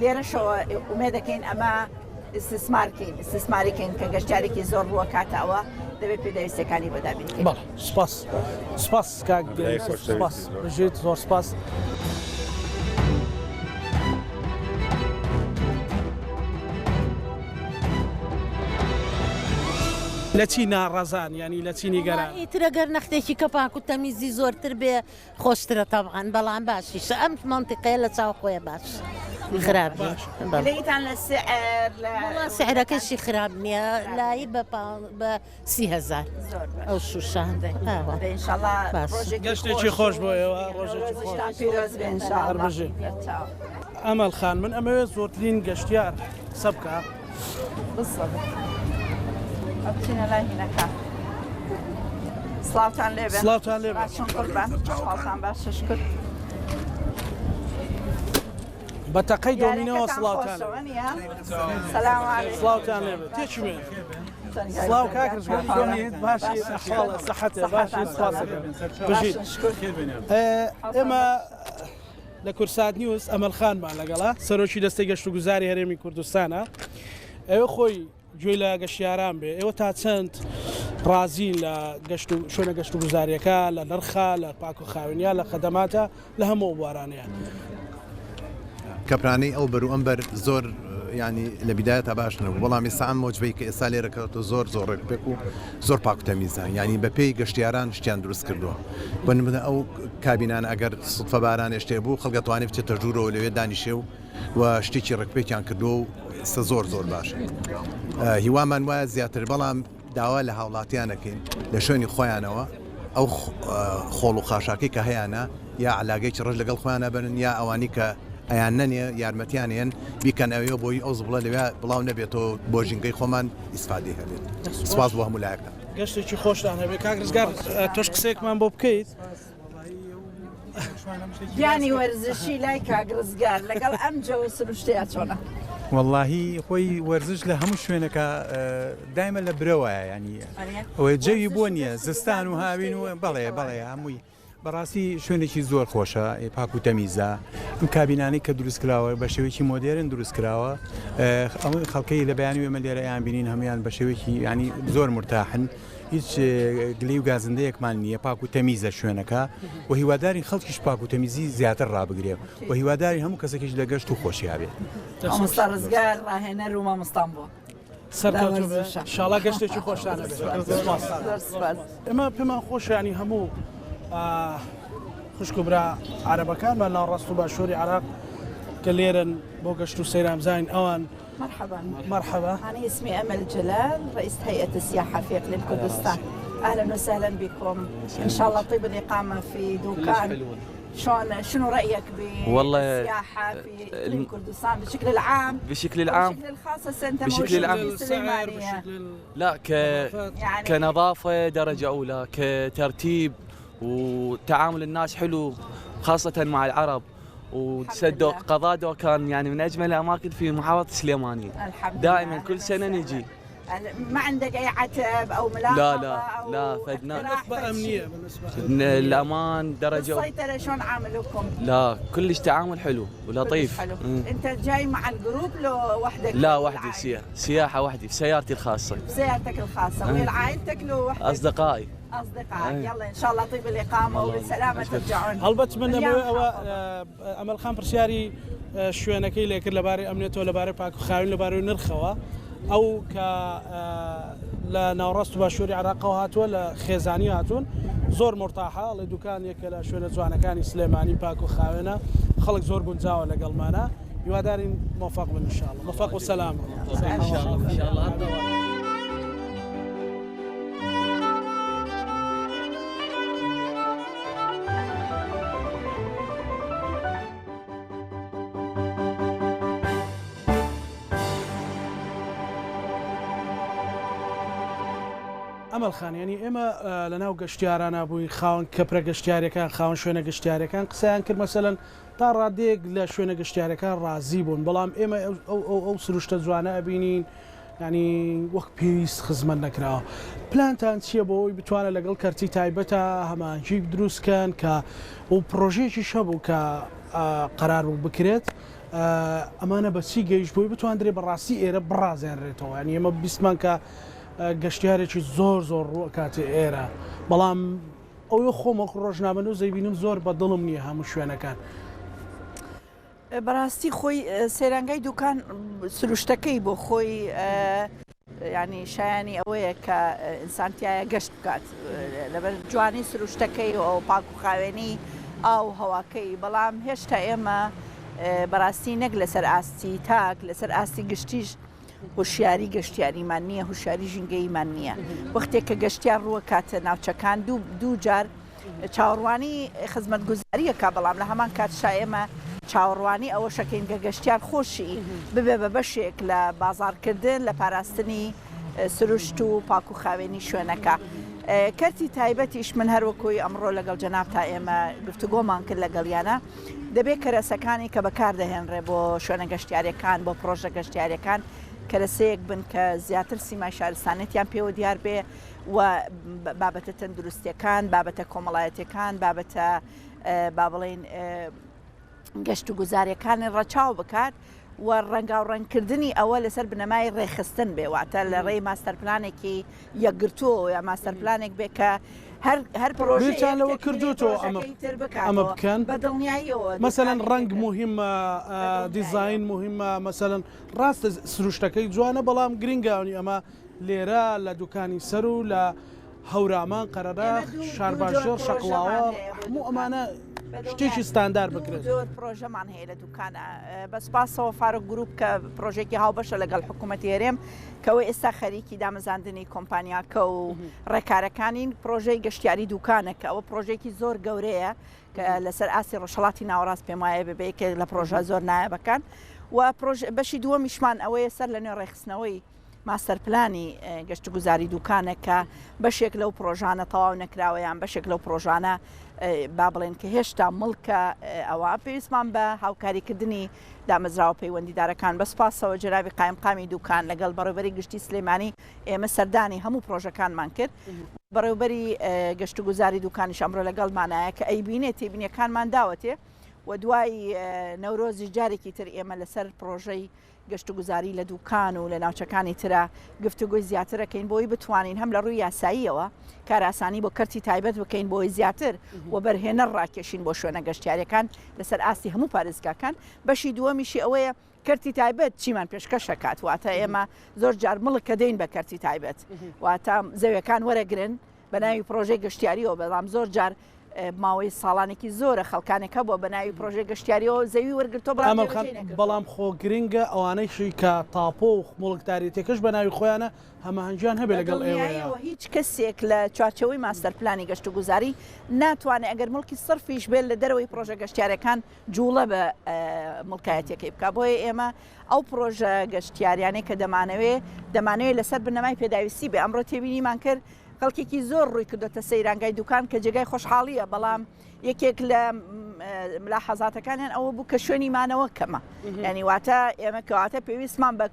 لێرەشەوە ئومێ دەکەین ئەمە استثمار کەین استثماری کەین کە گەشتیارێکی زۆر ڕووە کاتە ئەوە دەبێت پێداویستیەکانی بۆ دابین کەین. بەڵێ سپاس سپاس کاک سپاس بژیت زۆر سپاس. لە چی ناڕەزان یانی لە چی نیگەران؟ ئیتر ئەگەر نەختێکی کە پاک و تەمیزی زۆرتر بێ خۆشترە تەبعەن بەڵام باشیشە ئەم مەنتیقەیە لە چاو خۆیە باش خراپ نیە بەڵێ. گلەییتان لە سعر لە وەڵا سعرەکەشی خراپ نییە لای بە بە 30هزار زۆر باش ئەو شوشە دەی ئاوا دەی ئینشاڵڵا باش. ڕۆژێکی گەشتێکی خۆش خۆش و بۆ ئێوە ڕۆژێکی خۆش نەورۆزیشتان پیرۆز بێ هەر ئینشاڵڵا بژین. چاو. ئەمەل خان من ئەمەوێت زۆرترین گەشتیار قسە بکا. بالضبط بچینە لای هینەکە سڵاوتان لێبێ سڵاوتان لێبێ باشن قوربان حاڵتان باشە شکر بە تەقەی دۆمینەوە سڵاوتان سلام سڵاوتان لێبێ تێکی بێ سڵاو کاک ڕزگار چۆنیت باشی ئەحواڵ سەحەتێ باشی سپاسەکەم بژیت ئێمە لە کوردسات نیوز ئەمەل خانمان لەگەڵە، سەرۆکی دەستەی گەشتوگوزاری هەرێمی کوردستانە. ئەوێ خۆی گوێی لە گەشتیاران بێ، ئێوە تا چەند ڕازین لە گەشت و شوێنە گەشتوگوزارییەکە، لە نرخە، لە پاک و خاوێنیە، لە خەدەماتە، لە هەموو ئەو بوارانەیە؟ کەپرانەی ئەو بەر و ئەم بەر زۆر یانی لە بیدایەتا باش نەبوو بەڵام ئێستا ئەم وەجبەی کە ئێستا لێرە کەوتووە زۆر زۆر ڕێک و پێک و زۆر پاک و تەمیزە یانی بە پێی گەشتیاران شتیان دروست کردووە بۆ نمونە ئەو کابینانە ئەگەر سوتفە بارانێ شتێ بوو خەڵک ئەتوانێ بچێتە ژوورەوە لەوێ دانیشێ و و شتێکی ڕێکوپێکیان کردووە و ئێستا زۆر زۆر باشە هیوامان وایە زیاتر بەڵام داوا لە هاوڵاتیان ئەکەین لە شوێنی خۆیانەوە ئەو خۆڵ و خاشاکەی کە هەیانە یا عەلاگەیەکی ڕەش لەگەڵ خۆیانە بەرن یا ئەوانی کە ئەیان نەنێ یارمەتیان هێن بیکەن ئەوێ بۆی ئەو زبڵە لەوێ بڵاو نەبێتەوە بۆ ژینگەی خۆمان ئیسفادەی هەبێت سپاس بۆ هەموو لایەکتان. گەشتێکی خۆشتان هەبێت کاک ڕزگار تۆش قسەیەکمان بۆ بکەیت. گیانی وەرزشی لای کاک ڕزگار لەگەڵ ئەم جەوە سروشتەیە چۆنە؟ وەڵاهی خۆی وەرزش لە هەموو شوێنەکە دایمە لە برەوایە ینی ئەوەی جەوی بۆ نییە زستان و هاوین و بەڵێ بەڵێ هەمووی بەڕاستی شوێنێکی زۆر خۆشە پاک و تەمیزە ئەم کابینانەی کە دروست کراوە بە شێوەیەکی مۆدێرن دروست کراوە ئەو خەڵکەی لە بەیانی ئێمە لێرە یان بینین هەمویان بە شێوەیەکی ینی زۆر مرتاحن هیچ گلەی و گازندەیەکمان نییە پاک و تەمیزە شوێنەکە و هیوادارین خەڵکیش پاک و تەمیزی زیاتر ڕابگرێ و هیوادارین هەموو کەسێکیش لە گەشت و خۆشیا بێت. مامۆستا ڕزگار ڕاهێنەر و مامۆستام بووە. سەرکەوتوو بێ شاڵا گەشتێکی خۆشتان هەبێت. سپاس. زۆر سپاس. ئێمە پێمان خۆشە ینی هەموو خوشک و برا عەرەبەکانمان ناوەڕاست و باشووری عێراق کە لێرەن بۆ گەشت و سەیران بزانین ئەوان مرحبا مرحبا أنا اسمي أمل جلال رئيسة هيئة السياحة في إقليم كردستان أهلا وسهلا بكم إن شاء الله طيب الإقامة في دوكان شلون شنو رأيك بالسياحة في إقليم كردستان بشكل العام بشكل العام بشكل الخاص هسه أنت بشكل العام في السليمانية لا ك يعني كنظافة درجة أولى كترتيب وتعامل الناس حلو خاصة مع العرب وسدو قضاء دوكان يعني من اجمل الاماكن في محافظه السليمانيه الحمد دائما لله. كل سنه نجي ما عندك اي عتب او ملاحظه لا لا أو لا فدنا بالنسبه امنيه بالنسبه الامان درجه السيطره شلون عاملوكم؟ لا كلش تعامل حلو ولطيف حلو مم. انت جاي مع ال group لو وحدك لا وحدي سياحة سياحة وحدي بسيارتي الخاصة بسيارتك الخاصه ويا عائلتك لو وحدك أصدقائي اصدقائك يلا ان شاء الله طيب الاقامه وبالسلامه ترجعون هەڵبەت من دەمەوێت ئەوە ئەمەل خان پرسیاری شوێنەکەی لێکرد لەبارەی ئەمنیەتەوە لەبارەی پاک و خاوێن لەبارەی نرخەوە ئەو کە لە ناوەڕاست و باشووری عراقەوە هاتووە لە خێزانی هاتوون زۆر مرتاحە ئەڵێ دوکان یەکە لە شوێنە جوانەکانی سلێمانی پاک و خاوێنە خەڵک زۆر گونجاوە لەگەڵمانە. هیوادارین مۆفەق بن ان شاء اللە مۆفەق و سەلامە. ئەمەل خان یانی ئێمە لەناو گەشتیارانا بووین خاوەن کەپرە گەشتیارەکان خاوەن شوێنە گەشتیارەکان قسەیان کرد مەسەلەن تا ڕادەیەک لە شوێنە گەشتیارەکان ڕازی بوون بەڵام ئێمە ئەو سروشتە جوانە ئەبینین ینی وەک پێویست خزمەت نەکراوە پلانتان چییە بۆ ئەوی بتوانە لەگەڵ کەرتی تایبەتە هەماهەنگی دروستکەن کە و پرۆژەیەکی هەبوو کە قەرار بوو بکرێت ئەمانە بە چی گەیشت بۆی بتواندرێ بەڕاستی ئێرە بڕازێنرێتەوە یانی ئێمە بیستمان کە گەشتیارێکی زۆر زۆر ڕووەکاتێ ئێرە بەڵام ئەوە خۆم وەکو ڕۆژنامەنووس دەیبینم زۆر بە دڵم نییە هەموو شوێنەکان. بەڕاستی خۆی سەیرانگای دوکان سروشتەکەی بۆ خۆی ینی شایانی ئەوەیە کە ئینسان تایە گەشت بکات لەبەر جوانی سروشتەکەی و ئەو پاک و خاوێنی ئاو هەواکەی بەڵام هێشتا ئێمە بەڕاستی نەک لەسەر ئاستی تاک لەسەر ئاستی گشتیش هۆشیاری گەشتیاریمان نییە، هۆشیاری ژینگەییمان نییە. وەختێک کە گەشتیار ڕووەکاتە ناوچەکان دوو دوو جار چاوەڕوانی خزمەتگوزارییەکە، بەڵام لە هەمان کاتشا ئێمە چاوەڕوانی ئەوەشەکەین کە گەشتیار خۆشی ببێ بە بەشێک لە بازاڕکردن، لە پاراستنی سروشت و پاک و خاوێنی شوێنەکە. کەرتی تایبەتیش من هەر وەکوی ئەمڕۆ لەگەڵ جەنابتا ئێمە گفتوگۆمان کرد لەگەڵیانە، دەبێت کەرەسەکانی کە بەکاردەهێنرێ بۆ شوێنە گەشتیاریەکان، بۆ پڕۆژە گەشتیاریەکان کەرەسەیەک بن کە زیاتر سیمای شارستانێتیان پێوە دیار بێ و بابەتە تەندروستیەکان، بابەتە کۆمەڵایەتیەکان، بابەتە با بڵێین گەشت و گوزارەکانی ڕەچاو بکات و ڕەنگاوڕەنگکردنی ئەوە لەسەر بنەمای ڕێکخستن بێ واتە لە ڕێی ماستەرپلانێکی یەکگرتووەوە یا ماستەرپلانێک بێ کە هەر هەر پرۆژەیەک بیرتان لەوە کردووەتەوە ئەمە پرۆژەکەی تر بکاتەوە ئەمە بکەن؟ بە دڵنیاییەوە مەسەلەن دوکانی ڕەنگ تر موهیمە بە دڵنیاییەوە. دیزاین موهیمە مەسەلەن ڕاستە سروشتەکەی جوانە بەڵام گرنگە ئەنی ئەمە لێرە لە دوکانی سەرو لە هەورامان ئێمە قەرەداخ دوو دوو جۆر شارباژێڕ پرۆژەمان شەقڵاوە هەیە بۆ هەموو دوکان ئەمانە بە شتێکی دڵنیاییەوە ستاندار دوو بکرێت. جۆر پرۆژەمان هەیە لە دوکانە بە سوپاسەوە فاروق گروپ کە پرۆژێکی هاوبەشە لەگەڵ حکوومەتی هەرێم کەەوە ئێستا خەریکی دامەزاندنی کۆمپانیاکە و ڕێکارەکانین پرۆژەی گەشتیاری دوکانە کە ئەوە پرۆژێکی زۆر گەورەیە کە لەسەر ئاستی ڕۆژهەڵاتی ناوەڕاست پێم وایە ببێ کە لە پرۆژە زۆر نایابەکان و بەشی دووەمیشمان ئەوەیە سەر لە نوێ ڕێکخستنەوەی ماستەرپلانی گەشتوگوزاری دوکانە کە بەشێک لەو پرۆژانە تەواو نەکراوە یان بەشێک لەو پرۆژانە با بڵێن کە هێشتا مڵکە ئەوە پێویستمان بە هاوکاریکردنی دامەزراوە پەیوەندیدارەکان بە سوپاسەوە جەنابی قایمقامی دوکان لەگەڵ بەڕێوبەری گشتی سلێمانی ئێمە سەردانی هەموو پرۆژەکانمان کرد بەڕێوبەری گەشتوگوزاری دوکانیش ئەمڕۆ لەگەڵمانایە کە ئەیبینێ تێبینیەکانمان داوەتێ و دوای نەورۆزیش جارێکی تر ئێمە لەسەر پرۆژەی گەشتوگوزاری لە دوکان و لە ناوچەکانی ترا گفتوگۆی زیاتر ئەکەین بۆی بتوانین هەم لە ڕووی یاساییەوە کارئاسانی بۆ کەرتی تایبەت بکەین بۆی زیاتر وەبەرهێنەر ڕاکێشین بۆ شوێنە گەشتیاریەکان لەسەر ئاستی هەموو پارێزگاکان بەشی دووەمیشی ئەوەیە کەرتی تایبەت چیمان پێشکەش ئەکات واتە ئێمە زۆر جار مڵک کە دەین بە کەرتی تایبەت واتە زەویەکان وەرەگرن بە ناوی پرۆژەی گەشتیاریەوە بەڵام زۆر جار ماوەی ساڵانێکی زۆرە خەڵکانێک هەبووە بە ناوی پرۆژەی گەشتیاریەوە زەوی وەرگرتووە بەڵام ئەمەل خان جێبەجێی نەکردووە. بەڵام خۆ گرنگە ئەوانەیشی کە تاپۆ و موڵکداریەتەکەش بە ناوی خۆیانە هەماهەنگیان هەبێ بە لەگەڵ ئێوەیا. دڵنیاییەوە هیچ کەسێک لە چوارچێوەی ماستەر پلانی گەشتوگوزاری ناتوانێت ئەگەر موڵکی سڕفیش بێت لە دەرەوەی پرۆژە گەشتیارەکان جوڵە بە موڵکایەتیەکەی بکات بۆیە ئێمە ئەو پرۆژە گەشتیاریانەی کە دەمانەوێ دەمانەوێ لەسەر بنەمای پێداویستی بێ ئەمڕۆ تێبینیمان کرد خەڵکێکی زۆر ڕووی کردۆتە سەیرانگای دوکان کە جێگای خۆشحاڵیە بەڵام یەکێک لە ملاحەزاتەکانیان ئەوە بوو کە شوێنی مانەوە کەمە ینی واتە ئێمە کەواتە پێویستمان بە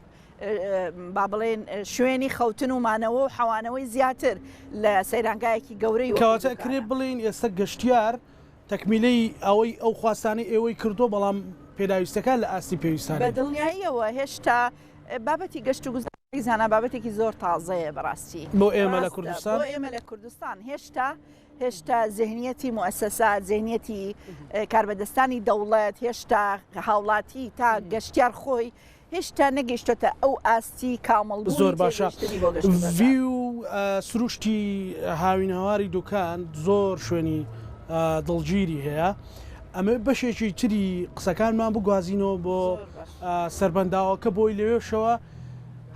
با بڵێن شوێنی خەوتن و مانەوە و حەوانەوەی زیاتر لە سەیرانگایەکی گەورەی کەواتە کرێ بڵین ئێستا گەشتیار تەکمیلەی ئەوەی ئەو خواستانەی ئێوەی کردووە بەڵام پێداویستەکان لە ئاستی پێویستان بە دڵنیاییەوە هێشتا بابەتی گەشت و گوزاری زانا بابەتێکی زۆر تازەیە بەڕاستی بۆ ئێمە لە کوردستان بۆ ئێمە لە کوردستان هێشتا هێشتا زهنیەتی موسسات زهنیەتی کاربەدەستانی دەوڵەت هێشتا هاوڵاتی تا گەشتیار خۆی هێشتا نەگەیشتۆتە ئەو ئاستی کامڵ زۆر باشە ڤیو سروشتی هاوینەواری دوکان زۆر شوێنی دڵگیری هەیە. ئەمەوێت بەشێکی تری قسەکانمان بگوازینەوە بۆ سەربەنداوەکە بۆی لەوێشەوە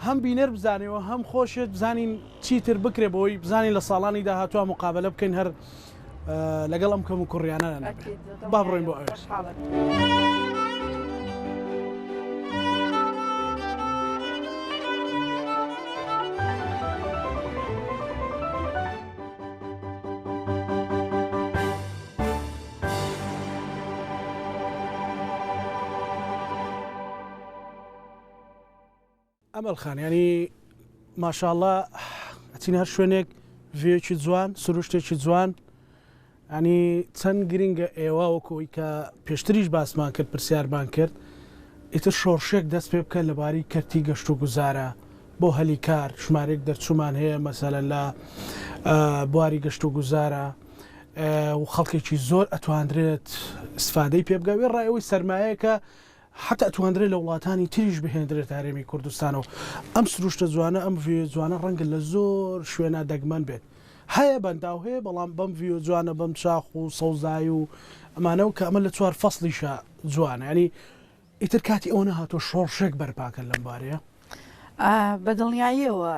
هەم بینەر بزانێ و هەم خۆشت بزانین چیتر بکرێ بۆی بزانین لە ساڵانی داهاتوە مقابلە بکەین هەر لەگەڵ ئەم کەم و کوڕیانە با بڕۆین بۆ ئەوێ. ئەمەل خان یانی ماشاءاللە ئەچین هەر شوێنێک ڤیوێکی جوان سروشتێکی جوان ینی چەند گرنگە ئێوە وەکۆی کە پێشتریش باسمان کرد پرسیارمان کرد ئیتر شۆڕشێک دەست پێ بکە لەباری کەرتی گەشت و گوزارە بۆ هەلی کار ژمارەیەک دەرچوومان هەیە مەسەلەن لە بواری گەشت و گوزارە و خەڵکێکی زۆر ئەتواندرێت استفادەی پێ بگە وێڕای ئەوەی سەرمایەکە حتا ئەتواندرێت لە وڵاتانی تریش بهێندرێت هەرێمی کوردستانەوە ئەم سروشتە جوانە ئەم ڤیوە جوانە ڕەنگە لە زۆر شوێنە دەگمەن بێت هەیە بەنداو هەیە بەڵام بەم ڤیوە جوانە بەم چاخ و سەوزایی و ئەمانە و کە ئەمە لە چوار فەسڵیشە جوانە ینی ئیتر کاتی ئەوە نەهاتووە شۆڕشێک بەرپاکەن لەم بارەیە؟ بە دڵنیاییەوە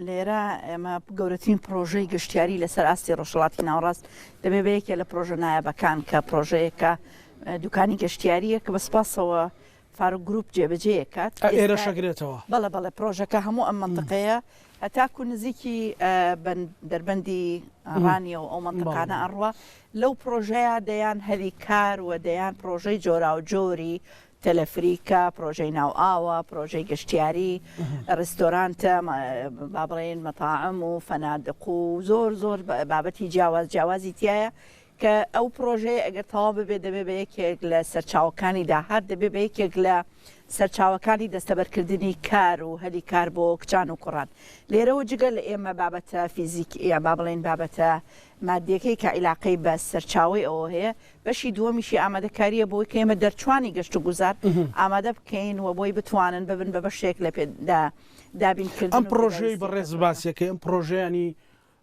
لێرە ئێمە گەورەترین پرۆژەی گەشتیاری لەسەر ئاستی ڕۆژهەڵاتی ناوەڕاست دەبێ بە یەکێ لە پرۆژە نایابەکان کە پرۆژەیەکە دوکانی گەشتیاریە کە بە سپاسەوە فاروق گروپ جێبەجێ کات ئێرە شەگرێتەوە بەڵێ بەڵێ پرۆژەکە هەموو ئەم منطقەیە هەتاکو نزیکی دەربەندی ڕانیە و ئەو منطقانە ئەڕوا لەو پرۆژەیە دەیان هەلی کار و دەیان پرۆژەی جۆراوجۆری تەلەفریکە، پرۆژەی ناو ئاوە، پرۆژەی گەشتیاری، ڕیستۆرانتە، با بڵێین مەتاعم و فەنادق و زۆر زۆر بابەتی جیاواز جیاوازی تیایە کە ئەو پرۆژەیە ئەگەر تەواو ببێت دەبێت بە یەکێک لە سەرچاوەکانی داهات، دەبێت بە یەکێک لە سەرچاوەکانی دەستەبەرکردنی کار و هەلی کار بۆ کچان و کوڕان. لێرەوە جگە لە ئێمە بابەتە فیزیک یان با بڵێین بابەتە مادیەکەی کە عیلاقەی بە سەرچاوەی ئەوە هەیە، بەشی دووەمیشی ئامادەکارییە بۆی کە ئێمە دەرچوانی گەشتوگوزار ئامادە بکەین و بۆی بتوانن ببن بە بەشێک لە دابینکردن ئەم پڕۆژەی بەڕێز باسیەکەی ئەم پڕۆژەیانی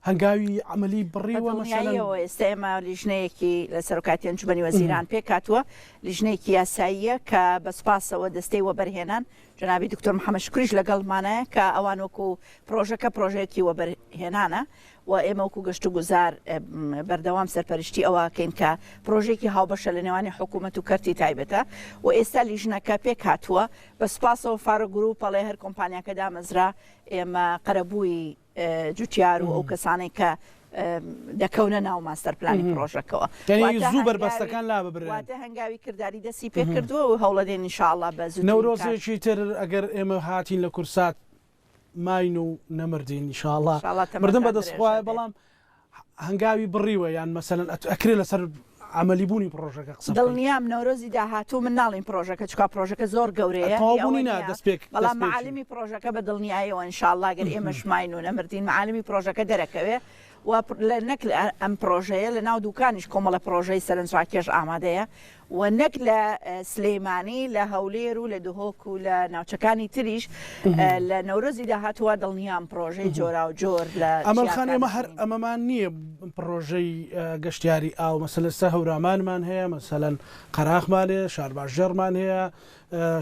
هەنگاوی عەمەلی بڕیوە مەسەلەن؟ بەدڵنیاییەوە ئێستا ئێمە لیژنەیەکی لە سەرۆکایەتی ئەنجومەنی وەزیران پێکهاتووە، لیژنەیەکی یاساییە کە بە سوپاسەوە دەستەی وەبەرهێنان جەنابی دکتۆر محەمەد شوکریش لەگەڵمانایە کە ئەوان وەکو پڕۆژەکە پڕۆژەیەکی وەبەرهێنانە و ئێمە وەکو گەشتوگوزار بەردەوام سەرپەرشتی ئەوە ئەکەین کە پڕۆژەیەکی هاوبەشە لە نێوانی حکوومەت و کەرتی تایبەتە و ئێستا لیژنەکە پێکهاتووە بە سوپاسەوە فاروق گروپ ئەڵێ هەر کۆمپانیاکە دامەزرا ئێمە قەرەبووی جوتیار و ئەو کەسانەی کە دەکەونە ناو ماستەر پلانی پرۆژەکەوە زوو بەربەستەکان لا ببرێن واتە هەنگاوی کرداری دەستی پێکردووە و هەوڵەدەین ان شاء اللە بە زووترین کات. نەورۆزێکی تر ئەگەر ئێمە هاتین لە کورسات ماین و نەمردین ان شاء اللە مردن بەدەست خوایە بەڵام هەنگاوی بڕیوە یان مەسەلەن ئەکرێ لەسەر عەمەلی بوونی پڕۆژەکە قسە بکەین. دڵنیام نەورۆزی داهاتوو من ناڵیم پڕۆژەکە چونکە پڕۆژەکە زۆر گەورەیە هی تەواو ئەوە بوونی نا نییە دەست پێک بەڵام دەست پێکی. مەعالمی پڕۆژەکە بە دڵنیایەوە ان شاء اللە گەر ئێمەش ماین و نەمردین مەعالمی پڕۆژەکە دەرەکەوێ و لە نەک ئەم پڕۆژەیە لە ناو دوکانیش کۆمەڵە پڕۆژەی سەرنجڕاکێش ئامادەیە و نەک لە سلێمانی، لە هەولێر و لە دهۆک و لە ناوچەکانی تریش لە نەورۆزی داهاتووە دڵنیام پڕۆژەی جۆراوجۆر لە ئەمەل خان چیاکان ئێمە هەر دەبینین. ئەمەمان نییە پڕۆژەی گەشتیاری ئاو مەسەلەن ئێستا هەورامانمان هەیە مەسەلەن قەراخمان هەیە شارباژێڕمان هەیە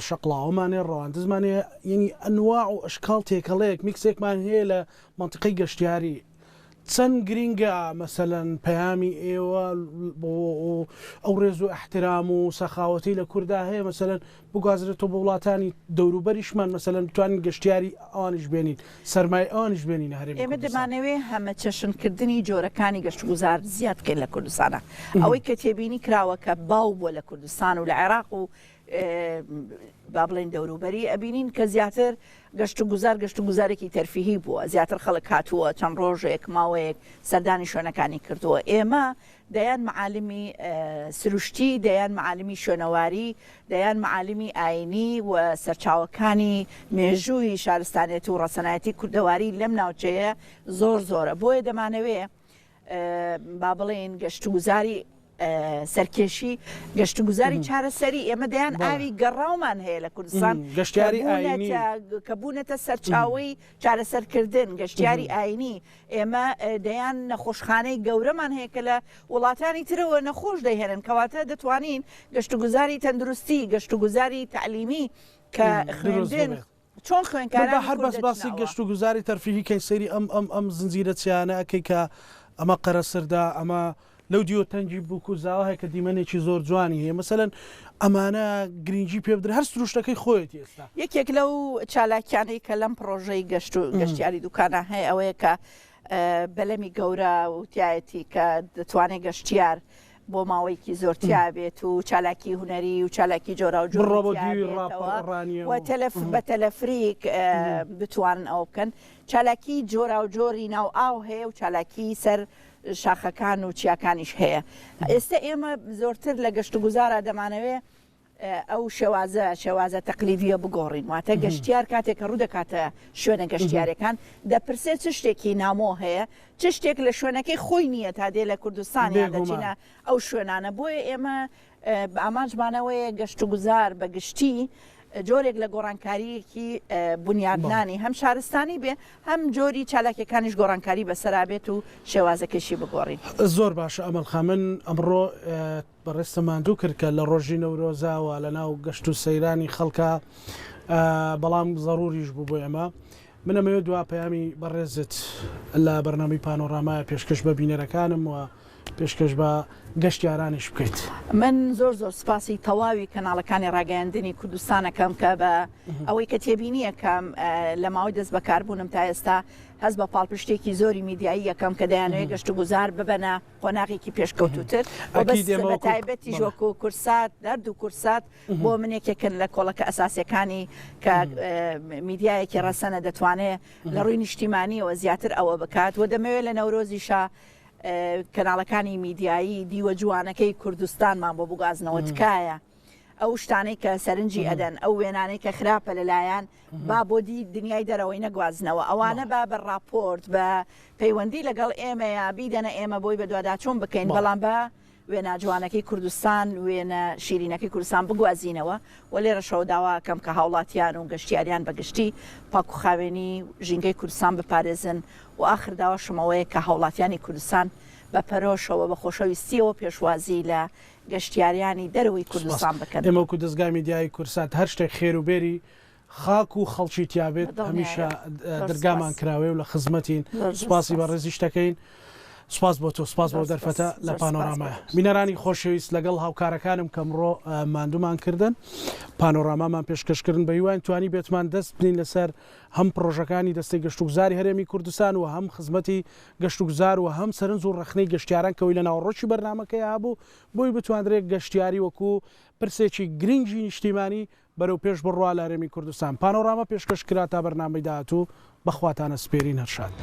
شەقڵاوەمان هەیە ڕەواندزمان هەیە یەنی ئەنواع و ئەشکاڵ تێکەڵەیەک میکسێکمان هەیە لە مەنتیقەی گەشتیاری چەند گرینگە مەسەلەن پەیامی ئێوە بۆ ئەو ڕێز و ئیحترام و سەخاوەتەی لە کوردا هەیە مەسەلەن بگوازرێتەوە بۆ وڵاتانی دەوروبەریشمان مەسەلەن بتوانین گەشتیاری ئەوانیش بێنین سەرمایەی ئەوانیش بێنینە هەرێمی ئێمە کوردستان. دەمانەوێ هەمەچەشنکردنی جۆرەکانی گەشتوگوزار زیاد بکەین لە کوردستانا. ئەوەی کە تێبینی کراوە کە باو بووە لە کوردستان و لە عێراق و با بڵێین دەوروبەری ئەبینین کە زیاتر گەشتوگوزار گەشتوگوزارێکی تەرفیهی بووە زیاتر خەڵک هاتووە چەند ڕۆژێک ماوەیەک سەردانی شوێنەکانی کردووە ئێمە دەیان معالمی سروشتی دەیان معالمی شوێنەواری دەیان معالمی ئاینی و سەرچاوەکانی مێژووی شارستانێت و ڕەسەنایەتی کوردەواری لەم ناوچەیە زۆر زۆرە بۆیە دەمانەوێ با بڵێین گەشتوگوزاری. سەرکێشی گەشتوگوزاری چارەسەری ئێمە دەیان ئاوی گەڕاومان هەیە لە کوردستان گەشتیاری ئاینی کە بوونەتە سەرچاوەی چارەسەرکردن گەشتیاری ئاینی ئێمە دەیان نەخۆشخانەی گەورەمان هەیە کە لە وڵاتانی ترەوە نەخۆش دەهێنن کەواتە دەتوانین گەشتوگوزاری تەندروستی گەشتوگوزاری تەعلیمی کە خوێندن چۆن خوێندکارانی با هەر کورد بەس باسی دەچنە ئەوە؟ گەشت و گوزاری تەرفیهی کەین سەیری ئەم ئەم ئەم زنجیرە چیانە ئەکەی کە ئەمە قەرەسردا ئەمە لەو دیوە تەنگی بوک و زاوا هەیە کە دیمەنێکی زۆر جوانی هەیە مەسەلەن ئەمانە گرنگی پێ بدرێ هەر سروشتەکەی خۆیەتی ئێستا. یەکێک لەو چالاکیانەی کە لەم پڕۆژەی گەشت و گەشتیاری دوکانە هەیە ئەوەیە کە بەلەمی گەورە و تایەتی کە دەتوانێت گەشتیار بۆ ماوەیەکی زۆر تیا بێت و چالاکی هونەری و چالاکی جۆراوجۆری بڕۆ بۆ تیا دیوی بێتەوە ڕاپەڕانیەوە. و تەلەف بە تەلەفریک بتوانن ئەوە بکەن. چالاکی جۆراوجۆری ناو ئاو هەیە و چالاکی سەر شاخەکان و چیاکانیش هەیە. ئێستە ئێمە زۆرتر لە گەشتوگوزارا دەمانەوێ ئەو شێوازە شێوازە تەقلیدیە بگۆڕین واتە گەشتیار کاتێک کە ڕوو دەکاتە شوێنە گەشتیارەکان دەپرسێت چ شتێکی نامۆ هەیە چ شتێک لە شوێنەکەی خۆی نییە تا دێ لە کوردستان یان دەچینە ئەو شوێنانە بۆیە ئێمە ئامانجمانەوەیە گەشت و گوزار بە گشتی جۆرێک لە گۆڕانکاریەکی بنیادنانی هەم شارستانی بێ هەم جۆری چالاکیەکانیش گۆڕانکاری بەسەرا بێت و شێوازەکەشی بگۆڕین. زۆر باشە ئەمەل خان من ئەمڕۆ بەڕێزتە ماندوو کرد کە لە ڕۆژی نەورۆزا و لە ناو گەشت و سەیرانی خەڵکا بەڵام زەروریش بوو بۆ ئێمە. من ئەمەوێت دوا پەیامی بەڕێزت لە بەرنامەی پانۆرامایە پێشکەش بە بینەرەکانم و پێشکەش بە گەشتیارانیش بکەیت. من زۆر زۆر سپاسی تەواوی کەناڵەکانی ڕاگەیاندنی کوردستان ئەکەم کە بە ئەوەی کە تێبینی ئەکەم لە ماوەی دەست بەکاربوونم تا ئێستا هەست بە پاڵپشتێکی زۆری میدیایی ئەکەم کە دەیانەوێت گەشتوگوزار ببەنە قۆناغێکی پێشکەوتووتر و بەس ئەکید ئێمە بە وەکو تایبەتیش بەڵێ. وەکو کورسات هەردوو کورسات بۆ من یەکێکن لە کۆڵەکە ئەساسیەکانی کە میدیایەکی ڕەسەنە دەتوانێت لە ڕووی نیشتیمانیەوە زیاتر ئەوە بکات و دەمەوێت لە نەورۆزیشا کەناڵەکانی میدیایی دیوە جوانەکەی کوردستانمان بۆ بگوازنەوە تکایە ئەو شتانەی کە سەرنجی ئەدەن ئەو وێنانەی کە خراپە لەلایەن با بۆ دی دنیای دەرەوەی نەگوازنەوە ئەوانە با بە ڕاپۆرت بە پەیوەندی لەگەڵ ئێمەیە بیدەنە ئێمە بۆی بەدواداچوون بکەین بەڵام بە وێنا جوانەکەی کوردستان وێنە شیرینەکەی کوردستان بگوازینەوە و لێرەشەوە داوا ئەکەم کە هاوڵاتیان و گەشتیاریان بە گشتی پاک و خاوێنی ژینگەی کوردستان بپارێزن و ئاخر داواشم ئەوەیە کە هاوڵاتیانی کوردستان بە پەرۆشەوە بە خۆشەویستیەوە پێشوازی لە گەشتیاریانی دەرەوەی سوپاس. کوردستان بکەن. ئێمە وەکو دەزگای میدیایی کوردسات هەر شتێک خێر و بێری خاک و خەڵکی تیابێت هەمیشە دەرگامان کراوەیە و لە خزمەتین. سوپاسی بەڕێزیش دەکەین. سوپاس بۆ تۆ، سوپاس بۆ دەرفەتە لە پانۆرامایە. بینەرانی خۆشەویست لەگەڵ هاوکارەکانم کە ئەمڕۆ ماندوومان کردن پانۆرامامان پێشکەش کردن بە هیواین توانی بێتمان دەست بنین لەسەر هەم پڕۆژەکانی دەستەی گەشتوگوزاری هەرێمی کوردستان و هەم خزمەتی گەشتوگوزار و هەم سەرنج و ڕەخنەی گەشتیاران کەوەی لە ناوەڕۆکی بەرنامەکەی هەبوو بۆی بتواندرێت گەشتیاری وەکو پرسێکی گرنگی نیشتیمانی بەرەو پێش بڕوا لە هەرێمی کوردستان. پانۆراما پێشکەش کرا تا بەرنامەی داهاتوو بە خواتان ئەسپێرین هەر شاد.